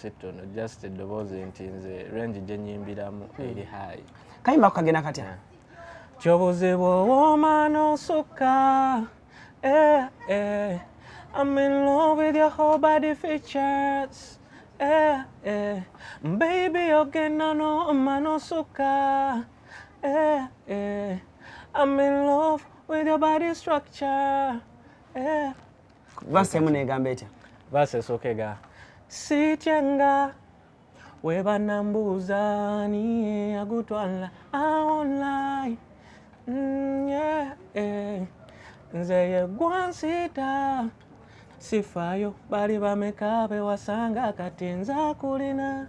Si ttono, just eddoboozi nti nze range gye nyimbiramu eri high. Kayimba kagenda katya? Kyobuzibu owooma n'osukka, eh, eh. I'm in love with your whole body features, eh, eh. Baby, ogenda n'owooma n'osukka, eh, eh. I'm in love with your body structure, eh. Verse emu negamba etya? Verse esooka ega sityenga webanambuuza niye agutwala online, yeah. Nze yegwansita sifaayo bali bameka bewasanga kati nza kulina,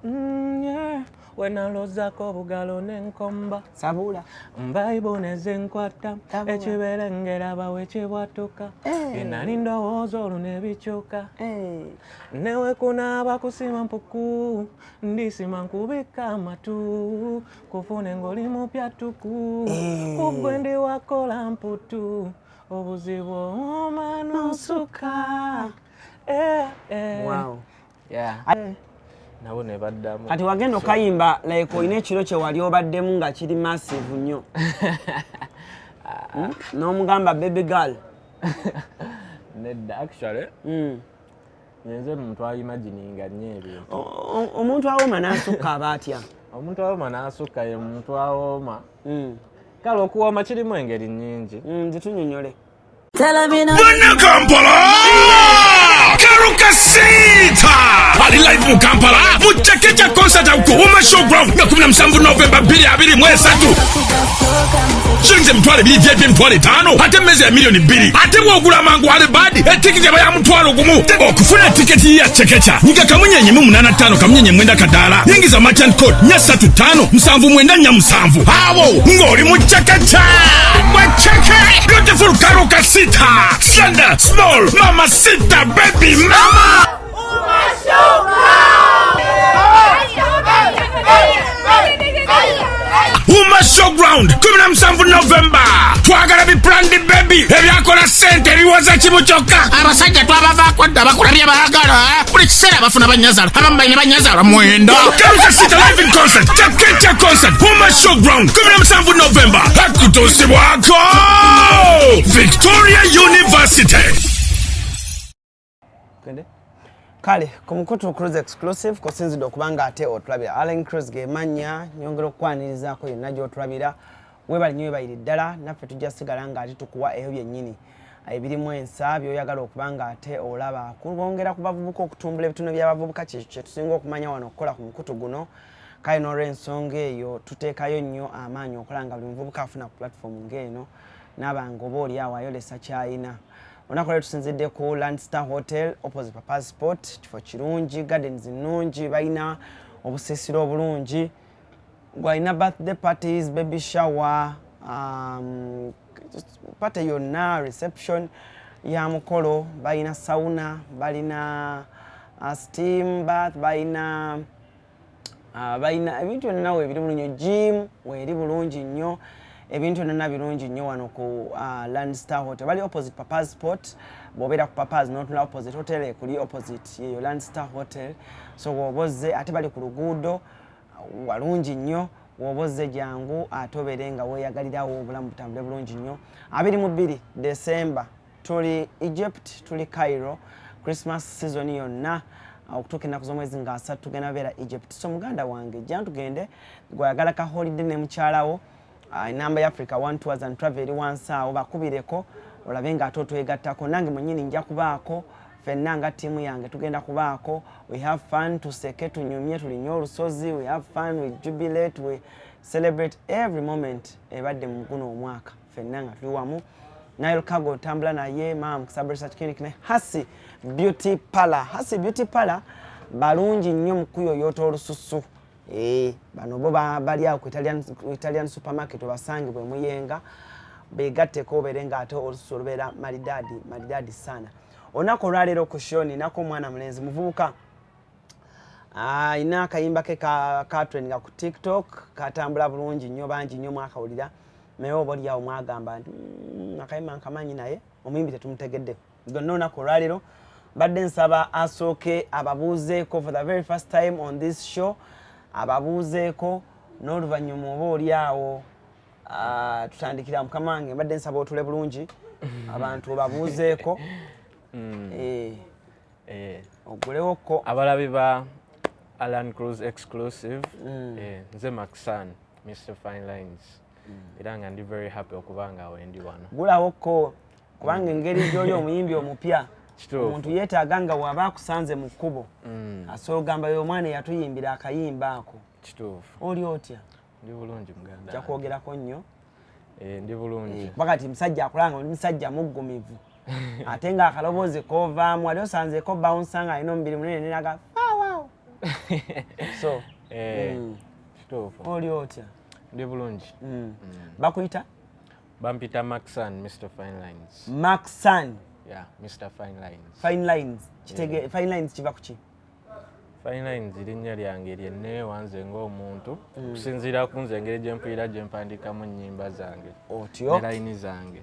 yeah. Wenalozako obugalo nenkomba. Sabuula. Vibe nezenkwata. Tabula. Ekiberengera bawe kibwatuka. Eh. Byenali ndowooza olwo nebikyuka. Eh. Newe kunaaba kusima mpuku ndisima nkubika amatu kufune ng'oli mupya tuku. Eh. Kugwe ndi wakola mputu obuzibu owooma n'osuka, eh, eh. Wow. Yeah. Nabo ne baddamu. Kati wagenda okayimba like olina ekiro kye wali obaddemu nga kiri massive nnyo? N'omugamba baby girl? Nedda, actually nze muntu aimagininga nnyo ebintu. Omuntu awooma n'asukka aba atya? Omuntu awooma n'asukka ye muntu awooma. Kale okuwooma kirimu engeri nnyingi. Zitunyonyole. Bonna Kampala, Karole Kasita ali live mu Kampala mu Chekecha concert ku Uma Showground nga 17 Novemba 2023. Shilingi 20,000, VIP 50,000, ate emmeza ya miliyoni 2. Ate bw'ogula amangu alibadi etikiti eba ya 10,000. Okufuna tiketi ya Chekecha nyiga *885 #9 kadaala, yingiza merchant code 4357947, awo ng'oli mu Chekecha. Bwecheke beautiful Karole Kasita, slender, small mama sita, baby mama. Uma Showground, 17 November. Twagala biplanned baby ebyakola ssente ebiwoza kimu kyokka. Abasajja twabavaako dda, bakola bye baagala buli kiseera, bafuna banyazaala, abamu balina banyazaala 9. Karole Kasita live in concert, Chekecha concert, Uma Showground, 17 November. Hakutuusibwako Victoria University. Gende. Kale ku mukutu Cruise Exclusive kosinzidde okuba nga ate otulabira. Allen Cruise gemanya nyongera okukwanirizaako yonna gy'otulabira. Webali nnyo, webalire ddala. Naffe tujja sigala nga ate tukuwa ebyo byennyini ebirimu ensa by'oyagala okuba nga ate olaba, kubongera ku bavubuka, okutumbula ebitono by'abavubuka kye tusinga okumanya wano okukola ku mukutu guno. Kale n'olw'ensonga eyo tuteekayo nnyo amaanyi okola nga buli muvubuka afuna ku platform ng'eno naaba nga oba oli awo ayolesa kyayina. Olunaku lwaleero tusinzidde ku Landstar Hotel opposite Papa's Spot. Kifo kirungi, gardens nnungi, balina obusiisiro obulungi. Gwalina birthday parties, baby shower, party yonna, reception ya mukolo, balina sauna, balina steam bath, balina ebintu byonna weebiri bulungi, gym weeri bulungi nnyo, ebintu byonna birungi nnyo wano ku Landstar Hotel. Bali opposite Papa's Spot. Bw'obeera ku Papas n'otunula opposite hotel ekuli opposite yeyo Landstar Hotel. So bw'oba ozze, ate bali ku luguudo walungi nnyo. Bw'oba ozze jangu ate obeere nga weeyagalirawo, obulamu butambule bulungi nnyo. 22 December tuli Egypt, tuli Cairo, Christmas season yonna okutuuka ennaku z'omwezi nga 30 tugenda beera Egypt. So muganda wange jja tugende, gwayagala ka holiday ne mukyalawo. Enamba ya Africa One Tours and Travel eri wansi awo, bakubireko olabe nga ate otwegattako. Nange mwennyini nja kubaako, ffenna nga ttiimu yange tugenda kubaako. We have fun, tuseke, tunyumye, tulinye olusozi. We have fun, we jubilate, we celebrate every moment ebadde mu guno omwaka ffenna nga tuli wamu. Nile Cargo otambula naye, mam Kusaba Research Clinic ne Hasi Beauty Parlor. Hasi Beauty Parlor balungi nnyo mu kuyoyoota olususu. Eh, bano bo bali awo ku Italian supermarket, obasange bwe muyenga, begatteko obeere nga ate olususu olubeera maridadi maridadi sana. Olunaku olwaleero ku show ninako omwana mulenzi muvubuka ayina akayimba ke katrendinga ku TikTok, katambula bulungi nnyo, bangi nnyo mwakawulira, naye oba oliawo mwagamba nti, akayimba nkamanyi naye omuyimbi tetumutegedde." Gonna olunaku olwaleero Badde nsaba asooke ababuuzeeko for the very first time on this show, ababuuzeeko n'oluvannyuma oba oli awo tutandikira. Mukama wange, mbadde nsaba otule bulungi, abantu obabuuzeeko. Oggulewokko. Abalabi ba Alan Cruz Exclusive, nze Maxan, Mr Fine Lines, era nga ndi very happy okuba nga wendi wano. Gulawokko, kubanga engeri gy'oli omuyimbi omupya, Kituufu. omuntu yeetaaga nga bw'aba akusanze mu kkubo asobola ogamba, "Yo omwana eyatuyimbira akayimba ako." Kituufu. Oli otya? Ndi bulungi, muganda Ojja wange. kwogerako nnyo. Ndi bulungi. Kuba kati musajja akulanga oli musajja muggumivu, ate ng'akaloboozi kovaamu wali osanzeeko bouncer nga alina omubiri munene nenaga fawaawo, so Kituufu. Oli otya? Ndi bulungi. Bakuyita? Bampita Maxan, Mr Fine Lines. Maxan? Yeah, Mr Fine Lines. Fine Lines. Fine Lines kiva ku ki? Fine Lines linnya lyange lyenneewa nze ng'omuntu, okusinziira ku nze engeri gye mpulira gye mpandiikamu ennyimba zange Otyo. ne layini zange.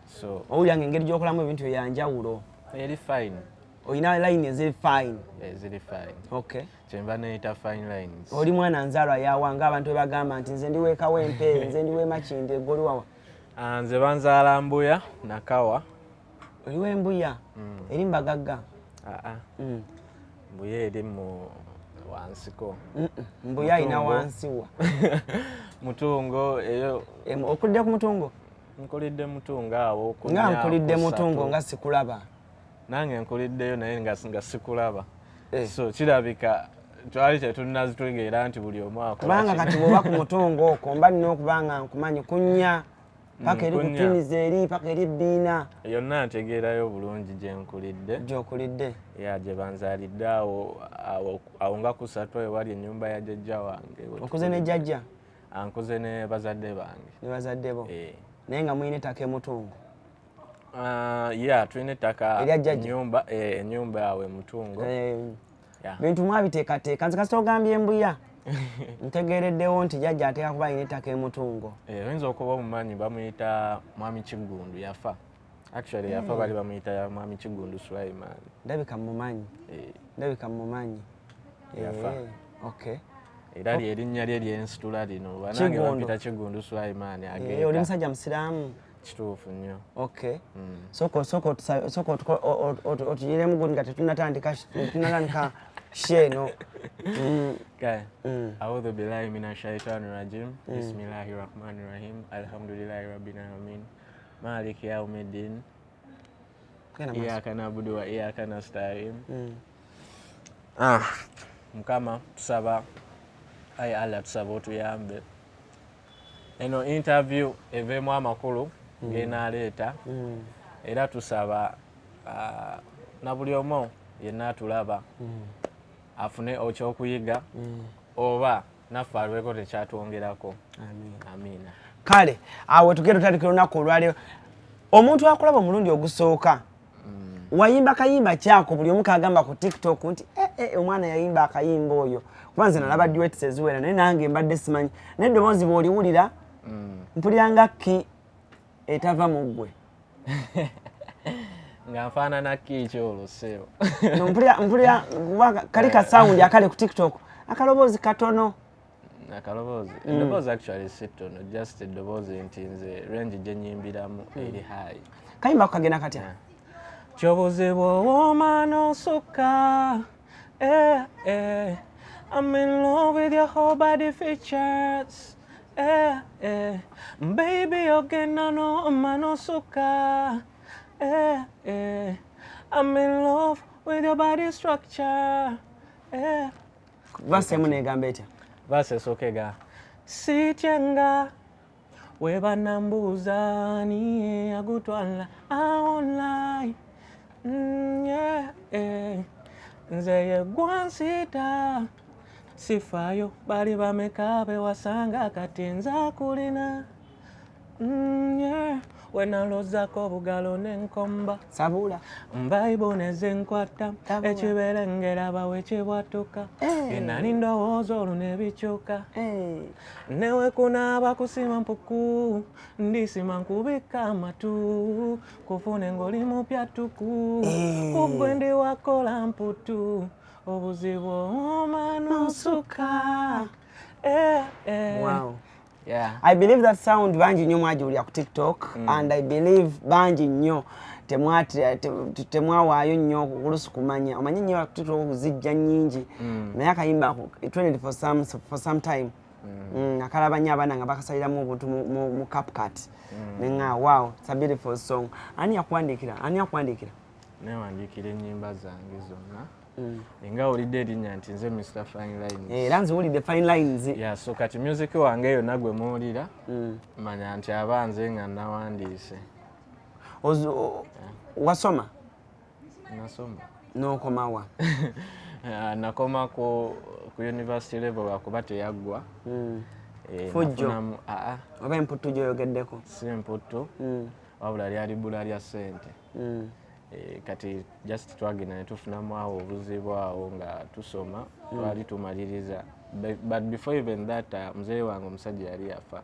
So Owulira nga engeri gy'okolamu ebintu ebyanjawulo. Eri fine. Olina layini eziri fine. Eziri fine. Okay. Kyenva neyita Fine Lines. Oli mwana nzaalwa yawa, ng'abantu bwe bagamba nti nze ndi wekawempe, nze ndi wemakindi, gwe oli wawa? Ah, nze banzaala Mbuya, Nakawa. Oli wembuya eri mbagagga? Aa, Mbuya eri mu wansiko. Mbuya alina Mutungo. wansi wa? Mutungo eyo. Okulidde ku Mutungo? Nkulidde Mutungo awo ku Nga nnya, nkulidde ku Mutungo ssatu. nga sikulaba. Nange nkuliddeyo, naye nga sikulaba. Eh. So kirabika twali tetunnazitegeera nti buli omu akola Kubanga kino. kati bw'oba ku Mutungo okwo mba nina okuba nga nkumanyi kunya paka eri Kunya. Kutuniza eri paka eri Bbiina. Yonna ntegeerayo bulungi gye nkulidde. Gyokulidde. Ya, gye banzaalidde awo awo awo nga kusatu ewali ennyumba ya jjajja wange. Okuze ne jjajja? Ankuze ne bazadde bange. Ne bazadde bo? Eh. Naye nga mulina ettaka emutungo? Ah, ya, tulina ettaka. Erya jjajja? Ennyumba, ennyumba awo emutungo. Yeah. Bintu mwabiteekateeka. Nze kasita ogambye Embuya, ntegeereddewo nti jjajja ateeka kuba alina ettaka emutungo. Eh, oyinza okuba omumanyi, bamuyita Mwami Kiggundu, yafa. Actually yafa, bali bamuyita Mwami Kiggundu Sulaiman. Ndabika mumanyi. Eh, Ndabika mumanyi. Yafa. Eh, okay. Era lyerinnya lye lyensitula lino, banange. Kiggundu. Bampita Kiggundu Sulaiman. Eh, oli musajja musiraamu? Kituufu nnyo. Okay, sooka otugiremu gundi nga tetunatandika show eno. Okay. Audhu billahi minash shaitani rajim. Bismillahi rahmani rahim. Alhamdulillahi rabbil alamin. Maliki yaumiddin. Genda maaso. Iyyaka na'budu wa iyyaka nasta'in. Ah, Mukama tusaba, ayi Allah, tusaba otuyambe. Eno interview eveemu amakulu g'enaaleeta, era tusaba na buli omu yenna atulaba afune ekyokuyiga oba naffe alweko tekyatwongerako. Amiina. Kale awo tugenda tutandikira olunaku olwaleero. Omuntu akulaba omulundi ogusooka, wayimba kayimba kyako buli omu kagamba ku TikTok nti "Eh, eh, omwana yayimba akayimba oyo," kuba nze nalaba duets eziwera, naye nange mbadde simanyi, naye eddoboozi bw'oliwulira mpulira nga ki etava mu ggwe. Nga nfaanana kiiki olwo, ssebo? No, mpulira kuba kali ka sound akali ku TikTok, akaloboozi katono. Akaloboozi, eddoboozi actually si ttono, just eddoboozi nti nze range gye nyimbiramu eri high. Kayimba kagenda katya? Kyobuzibu owooma n'osukka, eh, eh. I'm in love with your whole body features, eh, eh. Baby, ogenda n'owooma n'osukka, eh, eh. I'm in love with your body structure, eh. Verse emu negamba etya? Verse esooka ega sityenga webanambuuza niye agutwala aonline. Yeah, eh. Nze yegwansita sifaayo bali bameka bewasanga, kati nza kulina. Yeah. Wenalozako obugalo n'enkomba. Sabula. Bible nezenkwata. Tabula. Ekiberengera bawe kibwatuka. Enali ndowooza olwo nebikyuka. Newe kunaaba kusima mpuku, ndisima nkubika amatu, kufune ng'oli mupya tuku. Kugwe ndi wakola mputu, obuzibu omanusuka. Eh, eh. Wow. Yeah. I believe that sound bangi nnyo mwagiwulira ku TikTok and I believe bangi nnyo temwawaayo nnyo kulusu kumanya omanyi nnyo ku TikTok zijja nnyingi, naye akayimba ako it trended for some time. Akalaba nnyo abaana nga bakasaliramu obuntu mu CapCut, neŋŋa, "Wow, it's a beautiful song." Ani yakuwandiikira? Ani yakuwandiikira? Newandiikira ennyimba zange zonna, nga owulidde erinnya nti nze Mr Fine Lines. Era nziwulidde Fine Lines. Yeah, so kati music wange yonna gwe muwulira, manya nti aba nze nga nawandiise. Wasoma? Nasoma. N'okomawa? Ah, nakoma ku university level lwakuba teyaggwa. Eh, Fujjo. aa. Oba emputtu gyoyogeddeko? Si emputtu, wabula lyali bbula lya ssente. Eh, kati just twagenda ne tufunamu awo obuzibu awo nga tusoma, twali tumaliriza. But before even that, muzeeyi wange omusajja yali yafa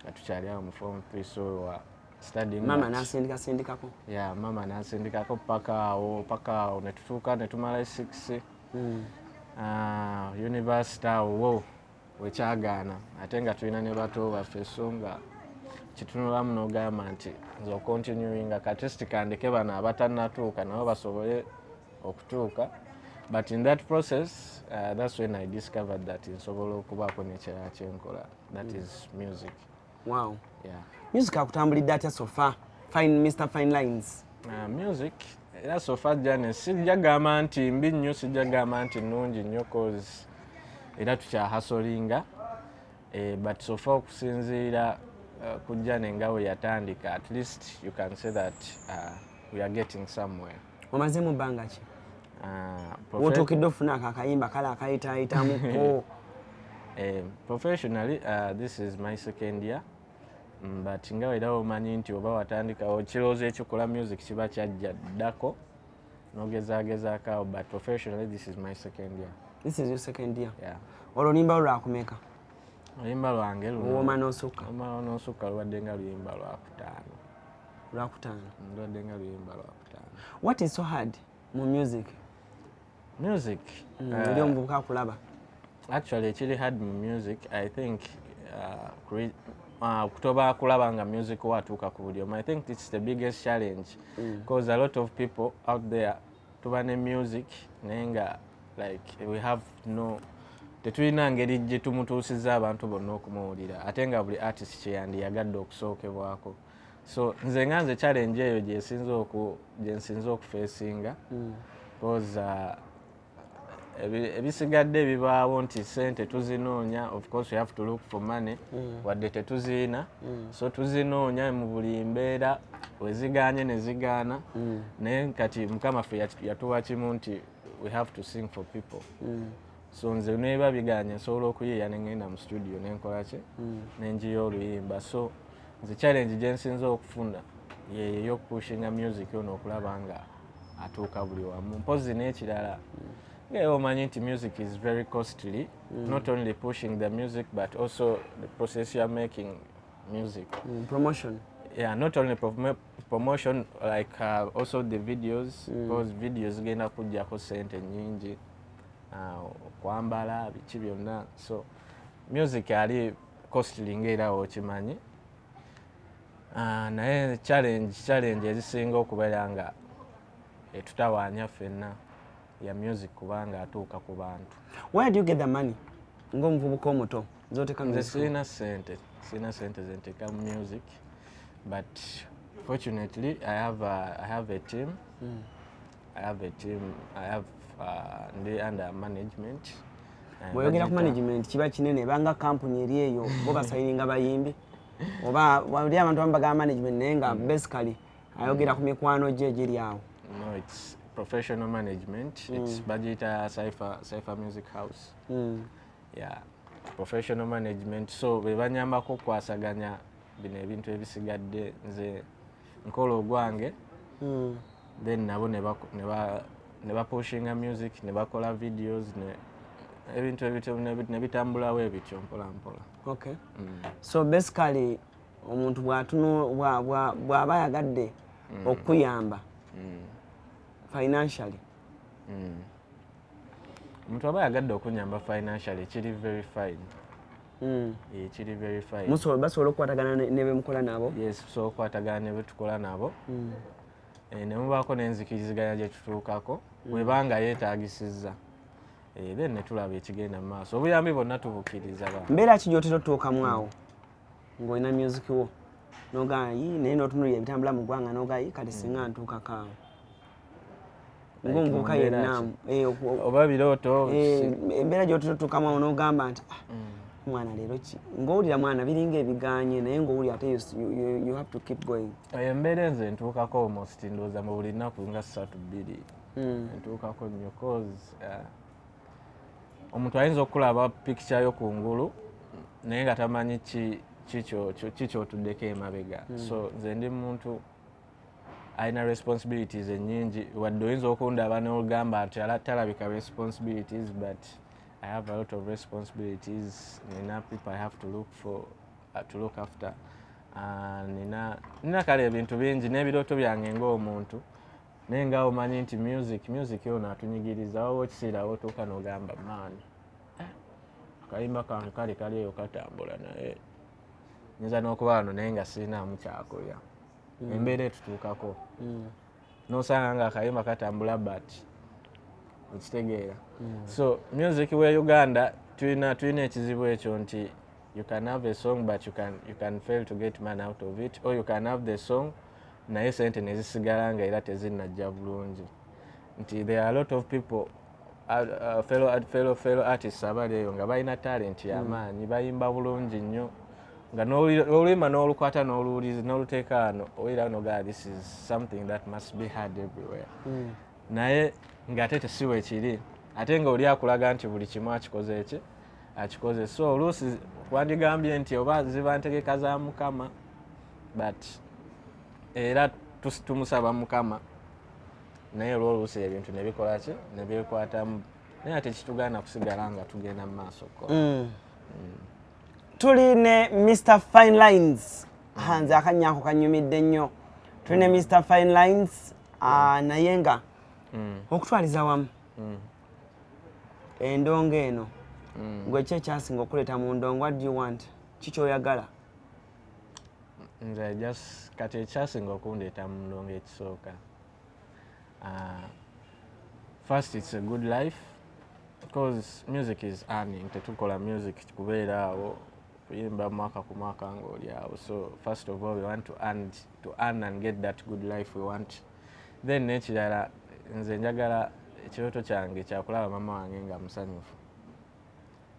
nga tukyali awo mu form 3, so wa studying Mama n'asindika sindikako. Yeah, mama nansindikako paka awo ne tutuuka ne tumala 6. Ah, university awo wo wekyagaana, ate nga tulina ne bato baffe, so nga kitunulamu n'ogamba nti nze ocontinuinga kati kandeke bano abatannatuuka nabo basobole okutuuka. But in that process, that's when I discovered that nsobola okubaako nekirala kyenkola, that is music. Yeah. Music akutambulidde atya so far, fine, Mr Fine Lines? Music era so far journey sijja gamba nti mbi nnyo, sijja gamba nti nnungi nnyo, cause era tukyahustlinga, eh, but so far okusinziira ku journey nga we yatandika, at least you can say that we are getting somewhere. Omazeemu bbanga ki? Wotuukidde ofuna ako akayimba kale akayitaayitamuko? Eh, professionally, this is my second year. But nga era omanyi nti oba watandikawo ekirowoozo ekikola music kiba kyajja ddako n'ogezaagezaako awo, but professionally this is my second year. This is your second year? Yeah. Olwo oluyimba lwo lwakumeka? Oluyimba lwange luno Owooma n'osukka. Owooma n'osukka lubadde nga luyimba lwakutaano. Lwakutaano? Lubadde nga luyimba lwakutaano. What is so hard mu music? Music? Eri omuvubuka akulaba. Actually ekiri hard mu music, I think, kutoba kulaba nga music watuuka ku buli omu. I think it's the biggest challenge because a lot of people out there tuba ne music naye nga like we have no, tetulina ngeri gye tumutuusiza abantu bonna okumuwulira, ate nga buli artist kyeyandiyagadde okusookebwako. So nze nga nze challenge eyo gyensinze okufacinga, because ebisigadde ebibaawo nti sente tuzinoonya. Of course we have to look for money, wadde tetuziina, so tuzinoonya mu buli mbeera, weziganye ne zigaana. Naye kati Mukama ffe yatuwa kimu nti we have to sing for people. So nze neba biganye nsobola okuyiiya nengenda mu studio nenkola ki, nenjiya oluyimba. So nze challenge gyensinza okufuna yeyo ey'okupushinga music ono okulaba nga atuuka buli wamu. Mpozi n'ekirala, ngaera omanyi nti music is very costly, not only pushing the music but also the process you are making music. Promotion. Yeah, not only promotion, like also the videos, because videos zigenda kujjako sente nyingi, okwambala biki byonna. So music ali costly ngaera okimanyi. Naye challenge ezisinga okubeera nga etutawaanya ffenna ya music kubanga atuuka ku bantu. Where do you get the money ng'omuvubuka omuto zoteka Nze music? Sirina sente zenteeka mu music, but fortunately I have a team. I have a team. I have ndi under management. Bw'oyogera ku Bagiyita- management kiba kinene, ebanga kampuni eri eyo bo basigninga bayimbi, oba wali abantu abamu bagamba management naye nga basically ayogera ku mikwano gye egiri awo? No, it's professional management. It's bagiyita Cypher Music House. Yeah, professional management. So be banyambako okukwasaganya bino ebintu ebisigadde. Nze Nkola ogwange, then nabo ne bapushinga music, ne bakola videos ne ebintu ebityo ne bitambulawo ebityo mpola mpola. Okay, so basically omuntu bw'aba ayagadde okuyamba financially? Omuntu aba ayagadde okunyamba financially, kiri very fine. Eh, kiri very fine. Basobola okukwatagana ne bemukola nabo? Yes, tusobola okukwatagana ne betukola nabo. Eh, ne mubaako n'enzikiriziganya gye tutuukako bwebanga yeetagisizza. Eh, then ne tulaba ekigenda mu maaso. Obuyambi bwonna tubukkiriza ba. Mbeera ki gy'otera otuukamu awo ng'olina music wo nogaa yi, naye n'otunulira ebitambula mu ggwanga nogaa yi, kati singa ntuukako awo ng'omuvubuka Mu mbeera yenna? ki? Eh, Oba birooto? Eh, embeera gy'otera otuukamu awo n'ogamba nti, "Ah, mwana, leero ki?" Ng'owulira mwana biringa ebiganye, naye ng'owulira ate you have to keep going. Embeera enze ntuukako almost ndowooza mu buli nnaku nga ssatu bbiri. Ntuukako nnyo cause omuntu ayinza okulaba picture yo kungulu naye nga tamanyi ki kyotuddeko emabega. So nze ndi muntu alina responsibilities ennyingi. Wadde oyinza okundaba n'ogamba nti talabika responsibilities, but I have a lot of responsibilities. Nina people I have to look for, to look after. Nina kale ebintu bingi n'ebirooto byange ng'omuntu, naye nga omanyi nti music ono atunyigiriza. Wawo ekiseera wotuuka n'ogamba, "Man, akayimba kange kali kali eyo katambula, naye nyinza n'okuba wano naye nga sirinaamu kyakulya." Embeera etutuukako nosanga nga akayimba katambula, but okitegeera. So music we Uganda tulina ekizibu ekyo nti you can have a song, but you can fail to get money out of it, or you can have the song naye sente nezisigala nga era tezinnajja bulungi. Nti there are a lot of people, fellow artists abali eyo nga balina talent y'amaanyi, bayimba bulungi nnyo, nga n'oluyimba n'olukwata n'oluwuliza n'oluteeka wano, owulira nogaa, "This is something that must be heard everywhere," naye ng'ate tesiwa ekiri, ate nga oli akulaga nti buli kimu akikoze eki akikoze. So oluusi wandigambye nti oba ziba ntegeka za Mukama, but era tumusaba Mukama, naye olwoluusi ebintu nebikola ki, nebyekwatamu, naye ate kitugaana kusigala nga tugenda mu maaso kukola. Tuli ne Mr Fine Lines. Nze akannya ako kanyumidde nnyo. Tuli ne Mr Fine Lines, naye nga okutwaliza wamu endongo eno, gwe ki ekyasinga okuleeta mu ndongo? What do you want? Kikyoyagala? Nze just kati ekyasinga okundeeta mu ndongo ekisooka, first, it's a good life, because music is earning. Tetukola music kubeera awo kuyimba mwaka ku mwaka ng'oli awo. So first of all, we want to earn and get that good life we want. Then n'ekirala, nze njagala, ekirooto kyange kyakulaba mama wange nga musanyufu.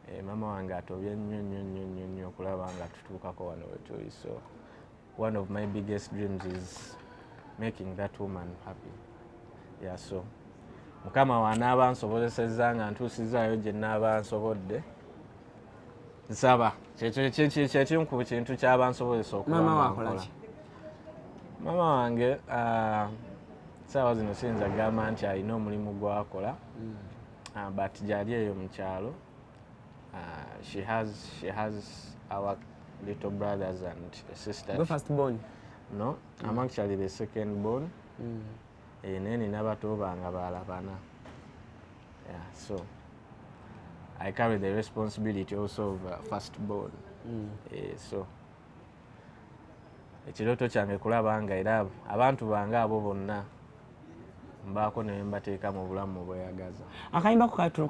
Eh, mama wange atobye nnyo nnyo nnyo nnyo nnyo okulaba nga tutuukako wano wetuli. So one of my biggest dreams is making that woman happy. Yeah, so Mukama wanaaba nsobozesezza nga ntuusizaayo gye naaba nsobodde, nsaba kyekimu ku kintu kyaba nsobozesa okuba Maama nga waakola nkola. ki? Maama wange, saawa zino siyinza kugamba nti alina omulimu gwakola, but gyali eyo mu kyalo. She has our little brothers and sisters. Gwe first born? No, I'm actually the second born. Eh, naye nina bato bange balala bana. Yeah, so I carry the responsibility also of first born. Eh, so ekirooto kyange kulaba nga era abantu bange abo bonna mbaako ne mbateeka mu bulamu bweyagaza. Akayimba ko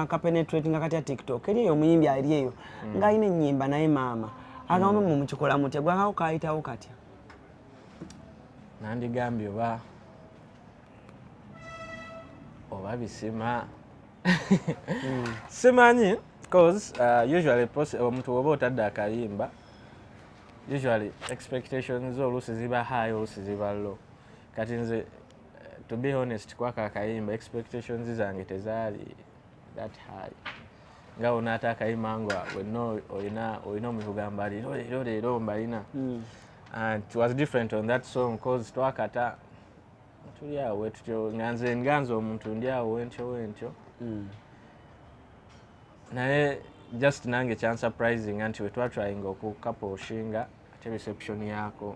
kapenetratinga katya TikTok? Eri eyo omuyimbi ali eyo ng'alina ennyimba, naye maama agamba mu mukikola mutya? Gwakako kayitawo katya? Nandigambye oba bisima simanyi, cause usually omuntu woba otadde akayimba, usually expectations zo oluusi ziba high, oluusi ziba low. Kati nze, to be honest, kwaka akayimba expectations zange tezaali that high, nga onaate akayimba nga wenna olina omuntu gamba, "Leero leero leero mbalina." And it was different on that song 'cause twakata tuli awo tutyo, nga nze nganze omuntu ndi awo wentyo wentyo, naye just nange kyansurprising nti we twatryinga okukapushinga, ate reception yaako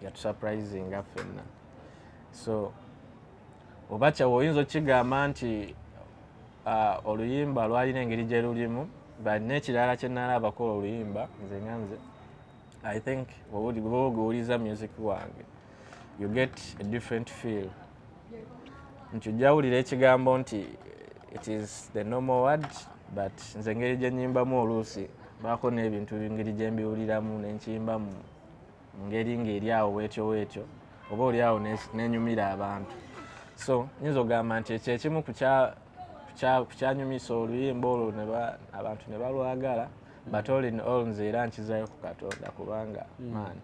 yatusurprisinga ffenna. So oba kyawe oyinza okigamba nti oluyimba lwalina engeri gye lulimu, but n'ekirala kye nalabako oluyimba, nze nga nze, I think bw'oba oguwuliza music wange, you get a different feel, nti ojja wulira ekigambo nti it is the normal word, but nze engeri gye nnyimbamu oluusi baako n'ebintu engeri gye mbiwuliramu nenkiyimba mu ngeri ng'eri awo bwetyo bwetyo, oba oli awo nenyumira abantu. So nyinza okugamba nti ekyo ekimu ku kyanyumisa oluyimba olwo abantu ne balwagala. But all in all, nze era nkizayo ku Katonda, kubanga man,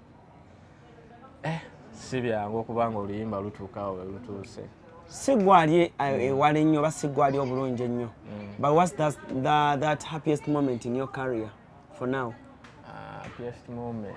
si byangu okubanga oluyimba lutuukawo we lutuuse. Si gwali ewala ennyo oba si gwali obulungi ennyo, but what's that happiest moment in your career for now? Happiest moment?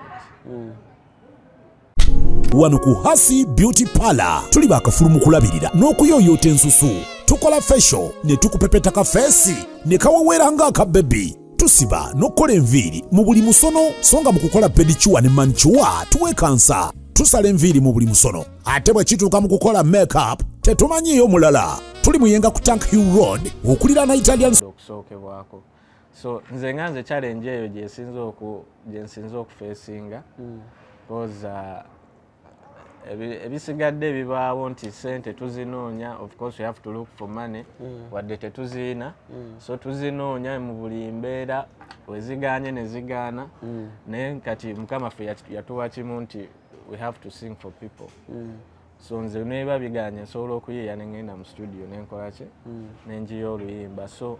Wano ku Hasi Beauty Parlor tuli bakafulu mu kulabirira n'okuyooyoota ensusu. Tukola facial ne tukupepeta ka face ne kaweweera ng'akabebi. Tusiba n'okukola enviiri mu buli musono, so nga mu kukola pedicure ne manicure tuwekansa. Tusala enviiri mu buli musono, ate bwe kituuka mu kukola makeup tetumanyiiyo mulala. Tuli Muyenga ku Tank Hill Road okuliraana Italian. Okusookebwako. So nze nga nze, challenge eyo gyensinze okufacinga, because ebisigadde ebibaawo nti sente tuzinoonya. Of course we have to look for money, wadde tetuziina. So tuzinoonya mu buli mbeera, weziganye ne zigaana, naye kati Mukama ffe yatuwa kimu nti we have to sing for people. So nze neba biganye, nsobola okuyiiya nengenda mu studio nenkola ki, nenjiya oluyimba. So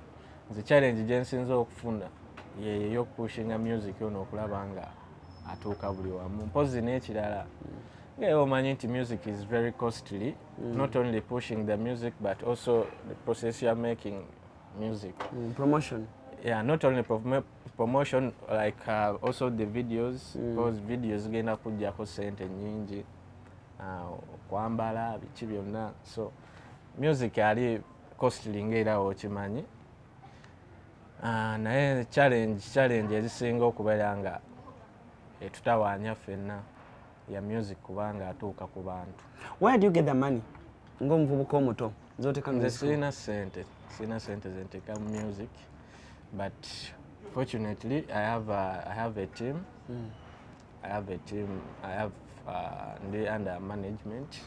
nze challenge gyensinza okufuna yeyo ey'okupushinga music ono okulaba nga atuuka buli wamu. Mpozi n'ekirala, ngaera omanyi nti music is very costly, not only pushing the music but also the process you are making music. Promotion. Yeah, not only promotion, like also the videos, because videos zigenda kujjako sente nyingi, okwambala, biki byonna. So music ali costly ngaera okimanyi. Naye challenge ezisinga okubeera nga etutawaanya ffenna ya music, kubanga atuuka ku bantu. Where do you get the money ng'omuvubuka omuto zoteka Nze music? Sirina sente zenteeka mu music, but fortunately I have a team. I have a team. I have ndi under management.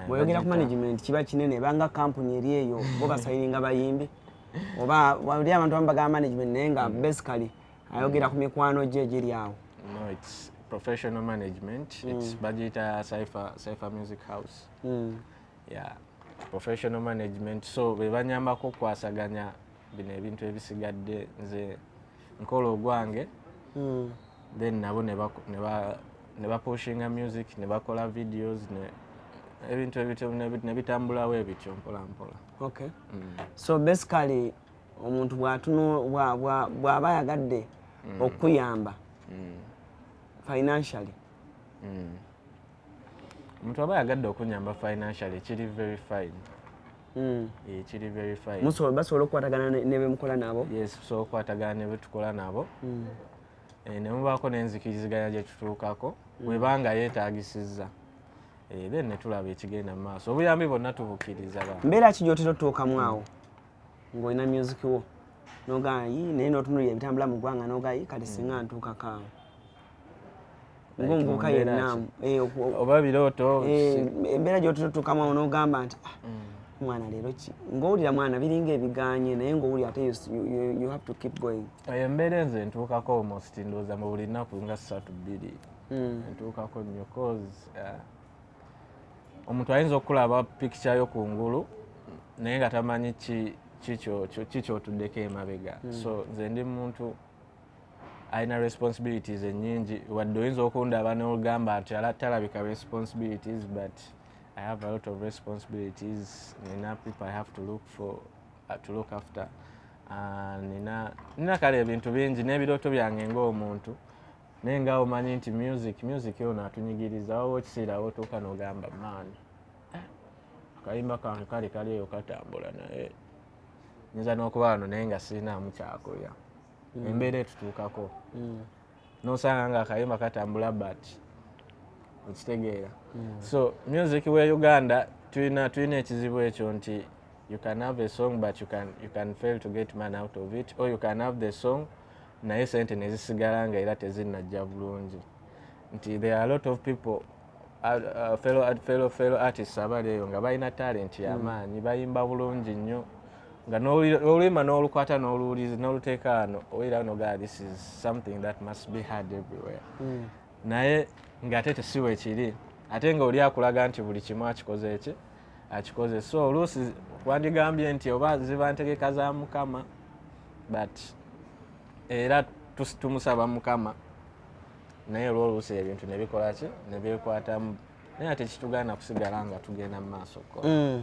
Bw'oyogera ku Bagiyita- management kiba kinene, ebanga kampuni eri eyo bo basayininga bayimbi, oba wali abantu abamu bagamba management naye nga basically ayogera ku mikwano gye egiri awo. No, it's professional management. It's bagiyita Cypher Music House. Yeah, professional management. So be banyambako okukwasaganya bino ebintu ebisigadde. Nze nkola ogwange, then nabo ne bapushinga music, ne bakola videos ne ebintu ebityo ne bitambulawo ebityo mpola mpola. Okay, so basically omuntu bw'aba ayagadde okukuyamba financially? Omuntu aba ayagadde okunyamba financially, kiri very fine. Eh, kiri very fine. Basobola okukwatagana ne bemukola nabo? Yes, tusobola okukwatagana ne betukola nabo. Eh, ne mubaako n'enzikiriziganya gye tutuukako bwebanga yeetagisizza. Eh, then ne tulaba ekigenda mu maaso. Obuyambi bwonna tubukkiriza ba. Mbeera ki gy'otera otuukamu awo ng'olina music wo nogaa yi, naye n'otunulira ebitambula mu ggwanga nogaa yi, kale singa ntuukako awo ng'omuvubuka Mu mbeera yenna? ki? Eh, Oba birooto? Eh, embeera gy'otera otuukamu awo n'ogamba nti, "Ah, mwana leero ki?" Ng'owulira mwana biringa ebiganye, naye ng'owulira ate you have to keep going. Eyo embeera enze ntuukako almost ndowooza mu buli nnaku nga ssatu bbiri. Ntuukako nnyo, cause omuntu ayinza okulaba picture yo kungulu naye nga tamanyi ki kyotuddeko emabega. So nze ndi muntu alina responsibilities ennyingi. Wadde oyinza okundaba n'ogamba nti talabika responsibilities, but I have a lot of responsibilities. Nina people I have to look for, to look after. Nina kale ebintu bingi n'ebirooto byange ng'omuntu. Naye nga omanyi nti music ono atunyigiriza, wawo ekiseera wotuuka n'ogamba, "Man, akayimba kange kali kali eyo katambula, naye nyinza n'okuba wano naye nga sirinaamu kyakulya." Embeera etutuukako nosanga nga akayimba katambula, but okitegeera. So music we Uganda tulina ekizibu ekyo nti you can have a song, but you can fail to get money out of it, or you can have the song naye sente nezisigala nga era tezinnajja bulungi. Nti there are a lot of people, fellow artists abali eyo nga balina talent y'amaanyi, bayimba bulungi nnyo, nga n'oluyimba n'olukwata n'oluwuliza n'oluteeka wano, owulira nogaa, "This is something that must be heard everywhere." Naye ng'ate tesiwa ekiri, ate nga oli akulaga nti buli kimu akikoze, eki akikoze. So oluusi wandigambye nti oba ziba ntegeka za Mukama, but era tumusaba Mukama, naye olwoluusi ebintu nebikola ki, nebyekwatamu, naye ate kitugaana kusigala nga tugenda mu maaso kukola.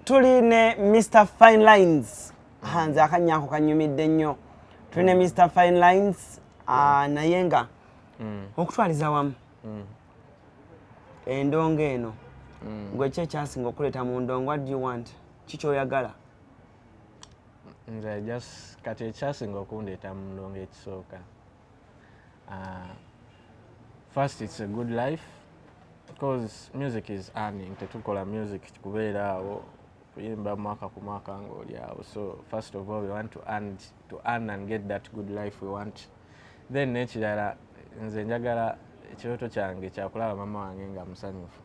Tuli ne Mr Fine Lines. Nze akanyako kanyumidde nnyo. Tuli ne Mr Fine Lines, naye nga okutwaliza wamu endongo eno, gwe ki ekyasinga okuleeta mu ndongo? What do you want? Kikyoyagala? Nze just kati ekyasinga okundeeta mu ndongo ekisooka, first, it's a good life, because music is earning. Tetukola music kubeera awo kuyimba mwaka ku mwaka ng'oli awo. So first of all, we want to earn and get that good life we want. Then n'ekirala, nze njagala, ekirooto kyange kyakulaba mama wange nga musanyufu.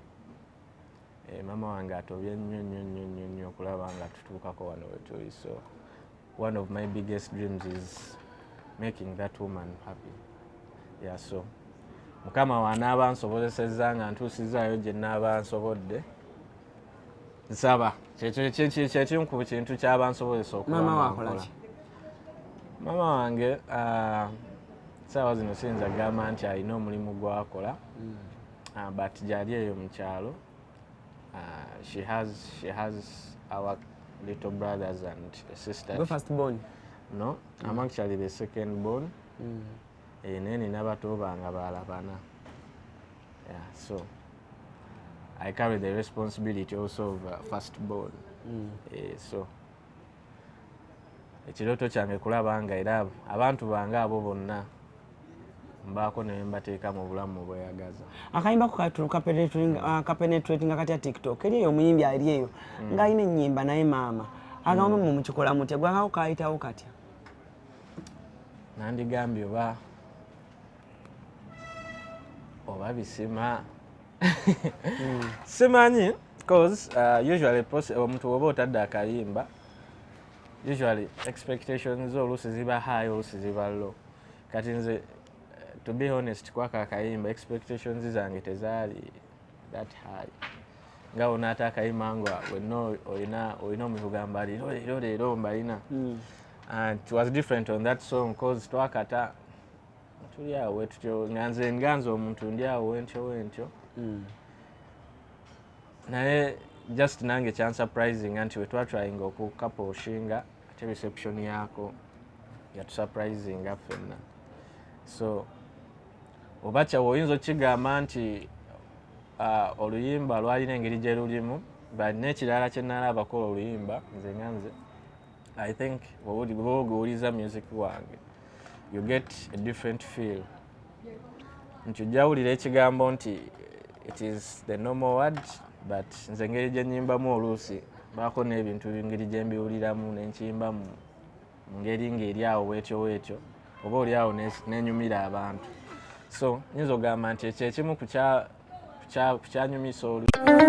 Mama wange atobye nnyo nnyo nnyo nnyo nnyo okulaba nga tutuukako wano wetuli. So one of my biggest dreams is making that woman happy. Yeah, so Mukama wanaaba nsobozesezza nga ntuusizaayo gye naaba nsobodde, nsaba kyekimu ku kintu kyaba nsobozesa okuba Maama nga wakola nkola. ki? Maama wange, saawa zino siyinza kugamba nti alina omulimu gwakola, but gyali eyo mu kyalo. She has our little brothers and sisters. Gwe first born? No, I'm actually the second born. Naye nina bato bange balala bana. Yeah, so I carry the responsibility also of first born. So ekirooto kyange kulaba nga era abantu bange abo bonna mbaako ne mbateeka mu bulamu bweyagaza. Akayimba ko kapenetratinga katya TikTok? Eri eyo omuyimbi ali eyo ng'alina ennyimba, naye maama agamba mu mukikola mutya? Gwakako kayitawo katya? Nandigambye oba bisima, simanyi, cause usually omuntu woba otadde akayimba, usually expectations zo oluusi ziba high, oluusi ziba low. Kati nze, to be honest, kwaka akayimba expectations zange tezaali that high, nga onaate akayimba nga wenna olina omuntu gamba, "Leero, leero, leero mbalina." And it was different on that song, cause twakata tuli awo tutyo, nga nze nganze omuntu ndi awo wentyo wentyo, naye just nange kyansurprising nti we twatryinga okukapushinga, ate reception yaako yatusurprisinga ffenna. So oba kyawe oyinza okigamba nti oluyimba lwalina engeri gye lulimu, but n'ekirala kye nalabako oluyimba, nze nga nze, I think bw'oba oguwuliza music wange, you get a different feel, nti ojja wulira ekigambo nti it is the normal word, but nze engeri gye nnyimbamu oluusi baako n'ebintu engeri gye mbiwuliramu nenkiyimba mu ngeri ng'eri awo bwetyo bwetyo, oba oli awo nenyumira abantu. So nyinza okugamba nti ekyo ekimu ku kyanyumisa olu.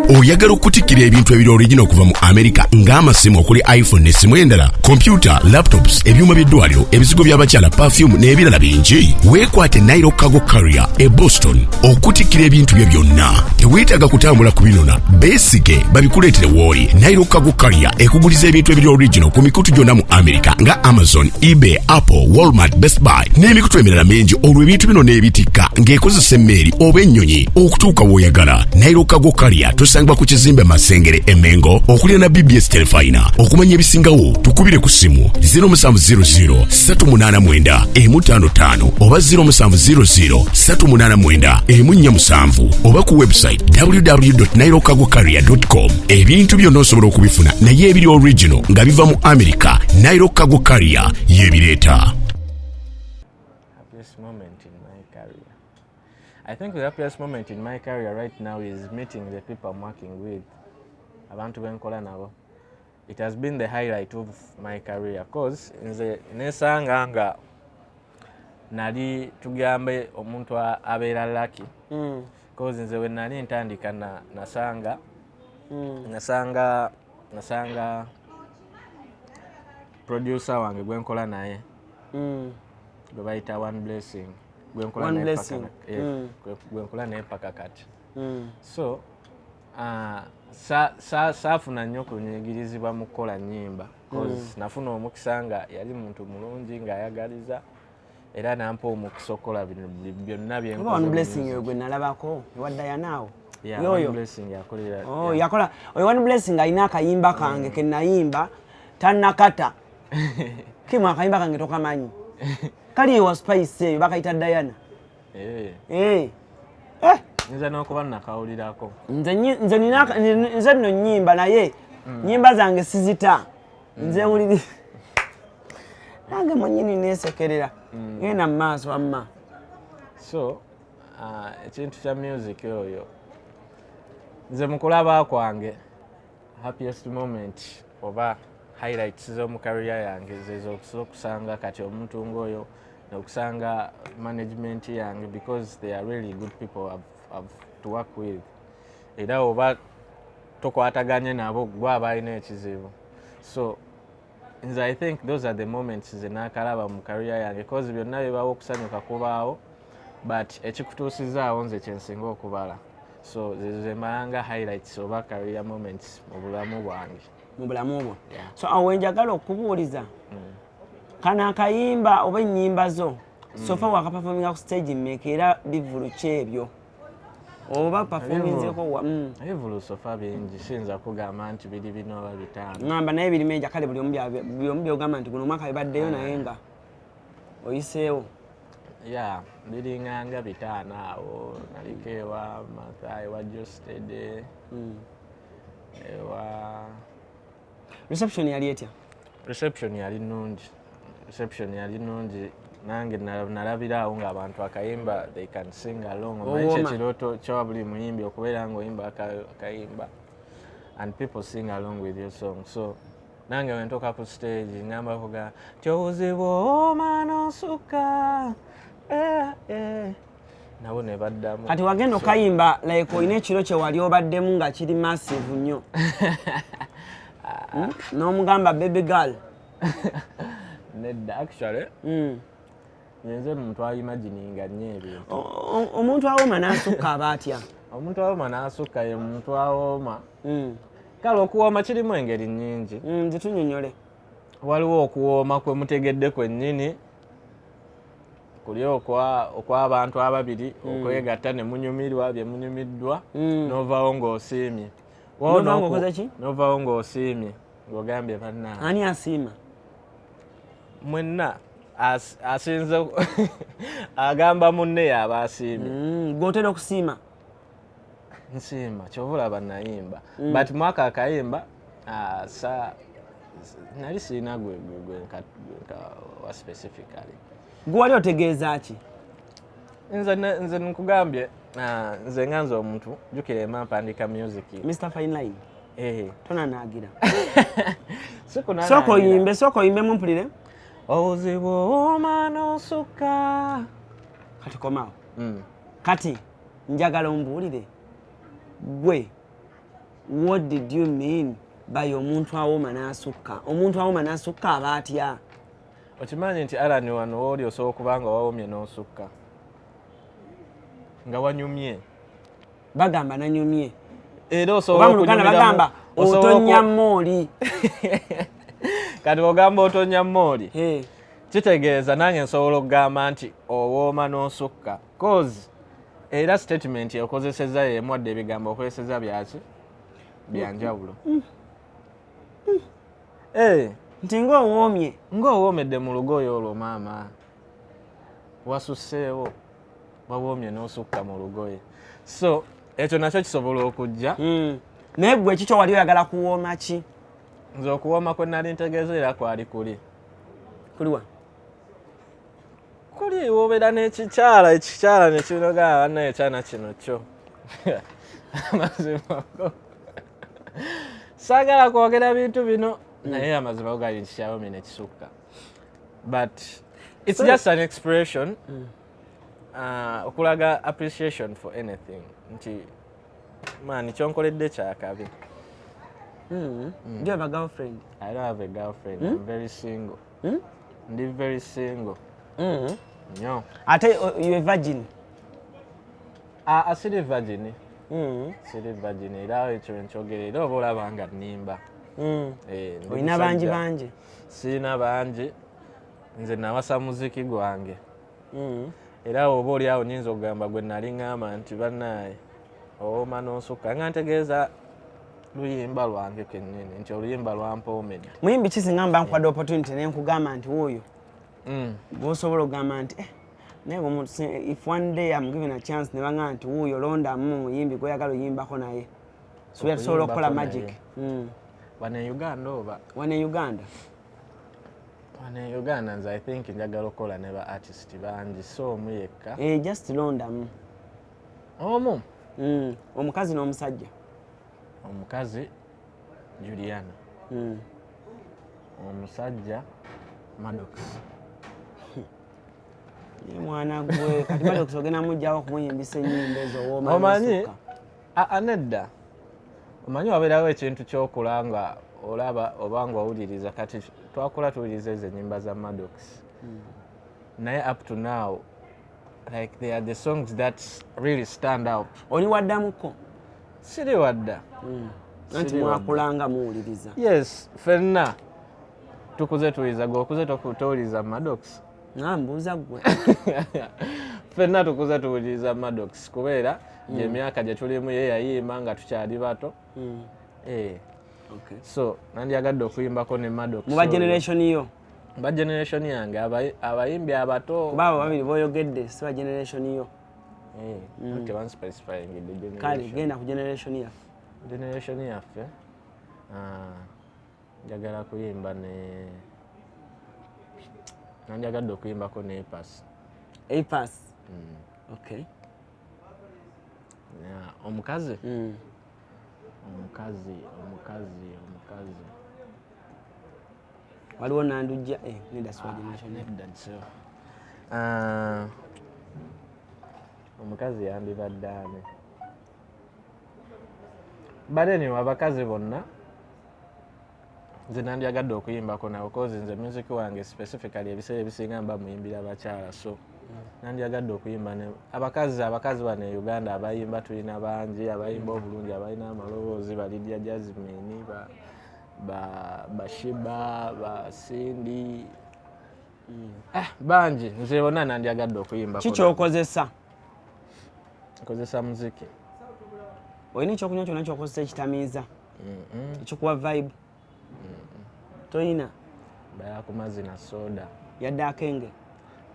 Oyagala okutikkira ebintu ebiri original okuva mu Amerika, ng'amasimu okuli iPhone n'essimu endala, kompyuta, laptops, ebyuma by'eddwaliro, ebizigo by'abakyala, perfume n'ebirala bingi? Weekwate Nairo Cargo Carrier e Boston okutikkira ebintu byo byonna. Teweetaaga kutambula ku binona, beesige babikuleetere w'oli. Nairo Cargo Carrier ekuguliza ebintu ebiri original ku mikutu gyonna mu Amerika nga Amazon, eBay, Apple, Walmart, Best Buy n'emikutu emirala mingi, olwo ebintu bino n'ebitikka ng'ekozesa emmeeri oba ennyonyi okutuuka w'oyagala. Nairo Cargo Carrier. Carrier tusangibwa ku kizimbe Masengere e Mengo okuliraana BBS Telefina. Okumanya ebisingawo tukubire ku ssimu 0700 389 155 oba 0700 389 147 oba ku website www.nilocargocarrier.com. Ebintu byonna osobola okubifuna naye ebiri original nga biva mu America, Nilo Cargo Carrier yebireeta. Happiest moment in my career, I think the happiest moment in my career right now is meeting the people I'm working with, abantu benkola nabo. It has been the highlight of my career, cause nze nesanga nga nali, tugambe omuntu abeera lucky, cause nze we nali ntandika nasanga nasanga producer wange gwenkola naye gwe bayita One Blessing, gwenkola One naye Blessing. paka gwenkola naye paka kati. So saafuna nnyo kunyigirizibwa mu kukola nnyimba, cause nafuna omukisa nga yali muntu mulungi ng'ayagaliza era nampa omukisa okukola bino byonna Oba byenkoze One mu Blessing music. oyo gwe nalabako ewa Diana awo? Yeah, Yoyo. One Blessing yakolera. Oh, yeah. yakola oyo One Blessing alina akayimba kange ke nayimba tannakata kimu. Akayimba kange tokamanyi, kali ewa Spice eyo, bakayita Diana. Eh, Eh. Eh, nyinza n'okuba nakawulirako. Nze nze nno nyimba naye nyimba zange sizita, nze wuliri nange mwenyini nesekerera. Genda mu maaso wamma. So ekintu kya music oyo, nze mu kulaba kwange happiest moment oba highlights z'omu career yange zezo okusanga kati omuntu ng'oyo nokusanga management yange, because they are really good people I've to work with. Era oba tokwataganye nabo, gwe aba alina ekizibu. So nze I think those are the moments ze naakalaba mu career yange, cause byonna bibawo, okusanyuka kubaawo, but ekikutuusizaawo nze kyensinga okubala. So zezo zembalanga highlights oba career moments mu bulamu bwange. Mu bulamu bwo. Yeah. So awo wenjagala okubuuliza, kano akayimba oba ennyimba zo, so far wakaperforminga ku stage mmeka, era bivulu ki ebyo oba performinzeko wa? Ebivulu so far bingi, siyinza kugamba nti biri bino oba bitaano. Ŋŋamba naye biri major, kale buli omu buli omu byogamba nti guno omwaka bibaddeyo naye nga oyiseewo. Ya, biringanga bitaano awo. Naliko ewa Martha, ewa Jostede, ewa Reception yali etya? Reception yali nnungi, reception yali nnungi. Nange nalabiraawo ng'abantu akayimba they can sing along. Omanyi Owooma. Kyekirooto kya buli muyimbi okubeera ng'oyimba akayimba and people sing along with your song. So nange wentuuka ku stage ngamba kuga nti obuzibu owooma n'osukka, eh, eh. Nabo ne baddamu. Kati wagenda okayimba like olina ekiro kye wali obaddemu nga kiri massive nnyo? N'omugamba baby girl? Nedda, actually nze muntu aimagininga nnyo ebintu. Omuntu awooma n'asukka aba atya? Omuntu awooma n'asukka ye muntu awooma. Kale okuwooma kirimu engeri nnyingi. Zitunyonyole. Waliwo okuwooma kwe mutegedde kwennyini kuli okw'abantu ababiri okwegatta ne munyumirwa bye munyumiddwa, n'ovaawo ng'osiimye. Waliwo N'ovaawo ng'okoze ki? N'ovaawo ng'osiimye, ng'ogambye bannange. Ani asiima? Mwenna. Asinze agamba munne yaaba asiimye. Gwe otera okusiima? Nsiima, kyova olaba nayimba. But mwaka akayimba, sa nali siina gwe wa specifically. Gwe wali otegeeza ki? Nze nkugambye, nze nga nze omuntu, jjukira ema mpandiika music. Mr Fine Line. Eh. Tonanaagira. Sikunanaagira. Sooka oyimbe, sooka oyimbemu mpulire. Obuzibu owooma n'osukka. Kati komaawo. Kati njagala ombuulire gwe, what did you mean by omuntu awooma n'asukka? Omuntu awooma n'asukka aba atya? Okimanyi nti Alan, wano wooli osobola okuba nga wawomye n'osukka nga wanyumye. Bagamba nanyumye. Era osobola Oba mu Luganda okunyumiramu- bagamba osobola otonya mooli. Kati ogamba otonya mooli, Eh, kitegeeza nange nsobola okugamba nti owooma n'osukka, cause Era statement okozeseza yemu, wadde ebigambo okozeseza byaki byanjawulo. Eh, Nti ng'owoomye. Ng'owoomedde mu lugoye olwo, maama, wasusseewo, wawoomye n'osukka mu lugoye. So ekyo nakyo kisobola okujja. Naye gwe ekikyo wali oyagala kuwooma ki? Nze okuwooma kwe nali ntegeeza era kwali kuli Kuliwa? Kuli wobeera n'ekikyala, ekikyala nekinoga bannaye, ekyana kino kyo amazima go saagala kwogera bintu bino, naye amazima go gali nti kyawomye nekisukka, but it's just an expression okulaga appreciation for anything, nti man, kyonkoledde kyakabi. Do you have a girlfriend? I don't have a girlfriend. I'm very single. Ndi very single nnyo. Ate you a virgin? Ah, siri virgin, siri virgin. Era ekyo nkyogera, era oba olaba nga nnimba. Eh, ndi Olina bangi? musajja. Bangi? Sirina bangi. Nze nawasa muziki gwange, era oba oli awo nyinza okugamba gwe nali ŋŋamba nti bannaaye owooma n'osukka, nga ntegeeza luyimba lwange kennyini, nti oluyimba lwampoomedde. Muyimbi ki singa mba nkuwadde opportunity nenkugamba nti wuuyo gwosobola okugamba nti eh, naye omuntu if one day I'm given a chance ne baŋŋamba nti wuuyo, londamu muyimbi gwoyagala oyimbako naye, sobola tusobola okukola Okuyimbako magic? Naye. Wano e Uganda oba? Wano e Uganda. Wano e Uganda nze I think njagala okukola ne ba artist bangi, so omu yekka. Eh, just londamu. Omu? Omukazi n'omusajja. Omukazi Juliana, omusajja Maddox. Ye mwana gwe, kati Maddox ogenda mugjawo okumuyimbisa ennyimba ezo wooma Omanyi n'osukka? Aa, nedda, omanyi wabeerawo ekintu kyokula nga olaba oba nga owuliriza. Kati twakula tuwuliriza ezo ennyimba za Maddox, naye up to now, like, they are the songs that really stand out. Oli waddamuko? Siri wadda. Anti Siri wadda. mwakulanga muwuliriza. Yes, ffenna tukuze tuwuliriza. Gwe okuze towuliriza Maddox? Nga mbuuza ggwe. Ffenna tukuze tuwuliriza Maddox, kubeera gyemyaka gye tulimu ye yayimba nga tukyali bato. Eh, so nandyagadde okuyimbako ne Maddox Muba oyo. Generation yo? Ba generation yange, abayimbi abato. Kuba abo babiri boyogedde si ba generation yo. Eh, tebanspecifyingidde. Kale generation. Genda ku generation yaffe. Generation yaffe, ah, njagala kuyimba ne nandyagadde okuyimbako ne Apass. Apass, okay. Yeah, omukazi, omukazi, omukazi, omukazi. Waliwo Nandujja, eh, nedda, si wa generation yo. Nedda, so ah, omukazi yandibadde ani? But anyway, abakazi bonna nze nandyagadde okuyimbako nabo, cause nze music wange specifically ebiseera ebisinga mba muyimbira bakyala, so nandyagadde okuyimba ne abakazi. Abakazi bano e Uganda abayimba tulina bangi, abayimba obulungi, abalina amaloboozi, ba Lydia Jasmine, ba Sheebah, ba Cindy, ah, bangi. Nze bonna nandyagadde okuyimbako. Ki kyokozesa? Nkozesa muziki. Olina ekyokunywa kyonna kyokozesa ekitamiiza, ekikuwa vibe? Toyina? Baya ku mazzi na soda. Yadde akenge?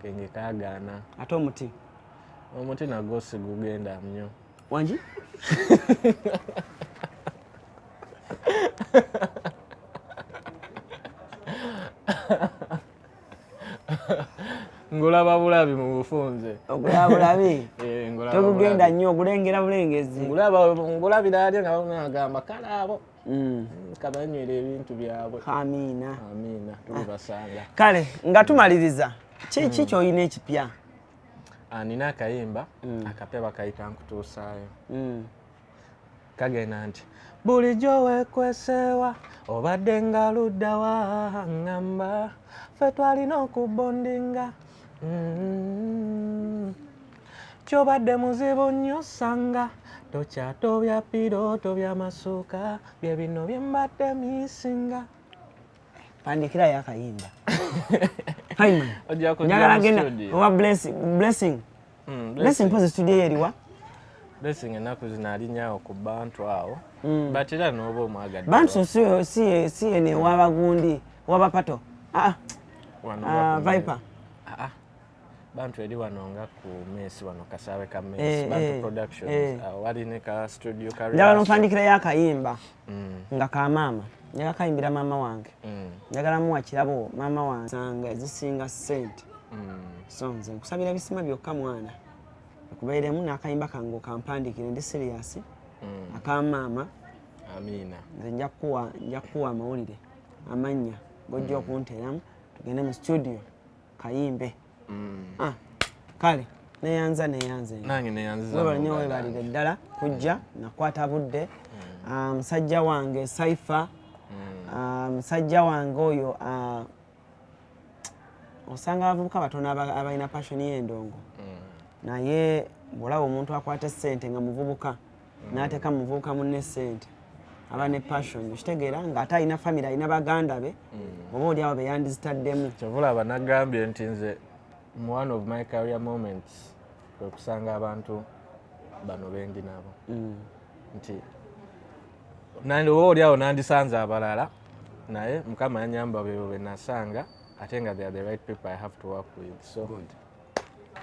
Kenge kagaana. Ate omuti? Omuti nagwo sigugenda nnyo. Wangi? Ngulaba bulabi mu bufunze. Ogulaba bulabi? Eh, ngulaba Togugenda bulabi. nnyo, ogulengera bulengezi? Ngulaba, ngulabira ali nga bagamba kale abo kabanywera ebintu byabwe. Amiina. Amiina, tulibasanga. Kale nga tumaliriza, ki kyolina ekipya? Ah, nina akayimba akapya, bakayita Nkutuusaayo. Kagenda nti bulijjo weekwesewa, obadde nga luddawa, ŋŋamba ffe twalina okubondinga. Kyobadde muzibu nnyo, sanga tokyatobya pillow, tobya masuuka, bye bino bye mbadde misinga. Pandikirayo akayimba. Fireman. Ojja kujja Njagala mu genda studio. owa Blessing, Blessing. Blessing, mpozi studio ye eriwa? Blessing ennaku zino alinyawo ku Bantu awo, but era n'oba omwagadde. Bantu si ene wabagundi wabapato, ah. Wano Ah, nga ku Viper. Ah, ah. Bantu eri wano nga ku Mesi wano, kasaawe ka Mesi. Bantu Productions. Awo wali ne ka studio ka Njagala rehearsal. ompandikirayo akayimba nga ka maama. Njagala kayimbira maama wange. Njagala muwa kirabo maama wange sanga ezisinga ssente. So nze nkusabira bisima byokka, mwana, okubeeremu n'akayimba kange okampandikire. Ndi serious. Aka maama. Amiina. Nze nja kukuwa amawulire, amannya gojja okunteeramu, tugende mu studio kayimbe. Ah, kale neyanza, neyanze. Nange neyanziza. Webale nnyo. Muganda. Webalire ddala kujja nakwata budde. Ah, musajja wange Saifa, ah, musajja wange oyo, ah, osanga abavubuka batono abalina passion y'endongo, naye bw'olaba omuntu akwata essente nga muvubuka n'ateeka muvubuka munne essente, aba ne passion, okitegeera, ng'ate alina family, alina baganda be, oba oli awo be yandizitaddemu. Kyova olaba nagambye nti nze mu one of my career moments kwe kusanga abantu bano bendi nabo, nti oba oli awo nandisanze abalala, naye Mukama yanyamba bebo be nasanga, ate nga they are the right people I have to work with, so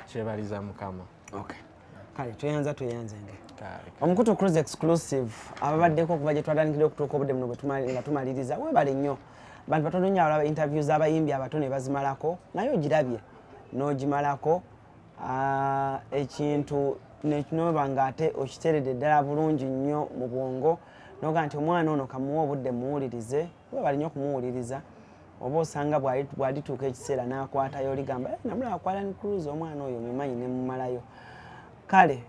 kyebaliza Mukama. Okay. Kale tweyanza, tweyanzenge. Kale. Omukutu Cruise Exclusive, ababaddeko okuva gye twatandikire okutuuka obudde buno nga tumaliriza, webale nnyo. Bantu batono nnyo abalaba interview z'abayimbi abato ne bazimalako, naye ogirabye n'ogimalako. Ah, ekintu noba nga ate okiteredde ddala bulungi nnyo mu bwongo, noga nti omwana ono kamuwa obudde muwulirize. Webale nnyo okumuwuliriza. Oba osanga bw'alituuka ekiseera n'akwatayo oligamba, "Eh, namulaba ku Alan Cruise, omwana oyo mumanyi," ne mumalayo. Kale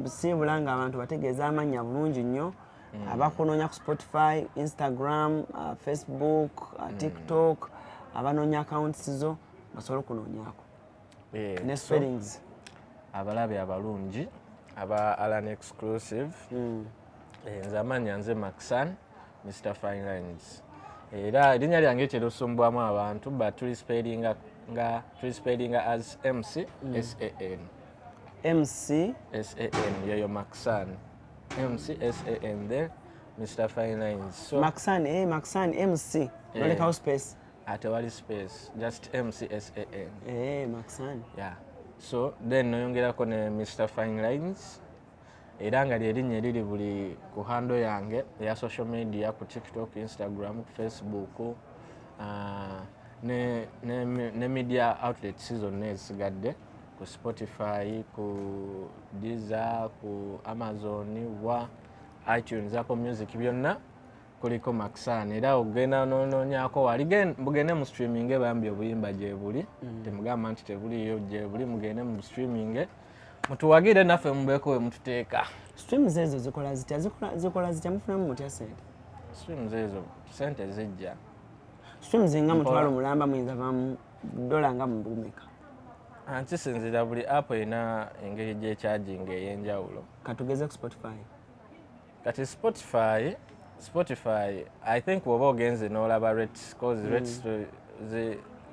siibula nga abantu bategeeza amannya bulungi nnyo, abakunoonya ku Spotify, Instagram, Facebook, TikTok, abanoonya accounts zo basobole okunoonyaako ne spellings. Abalabi abalungi aba Alan Exclusive, nze amannya nze Maxan Mr Fine Lines. Era erinnya lyange terusumbwamu abantu, but tulispellinga nga tulispellinga as MC SAN. MC. SAN, yeyo Maxan MC SAN, then Mr Fine Lines. So Maxan, Maxan MC, nolekawo space? Atewali space, just MC SAN. Maxan. Yeah, so then noyongerako ne Mr Fine Lines, era nga lyerinnya eriri buli ku handle yange eya social media, ku TikTok, Instagram, ku Facebook, ne media outlets zonna ezisigadde, ku Spotify, ku Deezer, ku Amazon, wa iTunes, Apple Music, byonna kuliko Maxan. Era ogenda nonoonyako wali, mugende mu streaming bambi, obuyimba gye buli. Temugamba nti tebuliyo, gye buli. Mugende mu streaming, mutuwagire naffe, mubeeko we mututeeka. Streams ezo zikola zitya? Zikola zitya? Mufunamu mutya sente? Streams ezo sente zijja. Streams nga 500,000 muyinza vamu dola nga mubumeka? Kisinzira, buli app erina engeri gyecharginga ey'enjawulo. Katugeze ku Spotify. Kati Spotify, I think bw'oba ogenze n'olaba rates, cause rates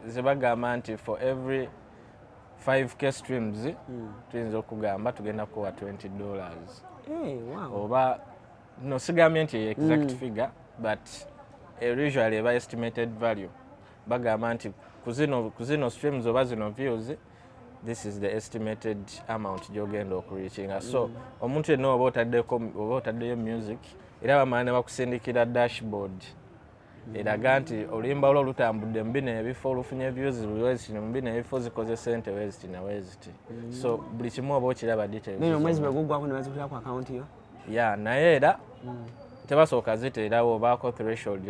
zibagamba nti for every 5K streams tuyinza okugamba tugenda kuwa $20. Hey, wow. Oba no, sigambye nti exact figure, but usually eba estimated value. Bagamba nti ku zino streams oba zino views, this is the estimated amount gyogenda okureachinga. So omuntu yenna oba otaddeko oba otaddeyo music, era bamala ne bakusindikira dashboard eraga nti oluyimba lwo lutambudde mu bino ebifo, olufunye views weziti mu bino ebifo, zikoze sente weziti na weziti. So buli kimu oba okiraba, details Neno omwezi zonna. bwe guggwako ne bazikutira ku akawunti yo? Ya, naye era tebasooka ziteerawo, obaako threshold.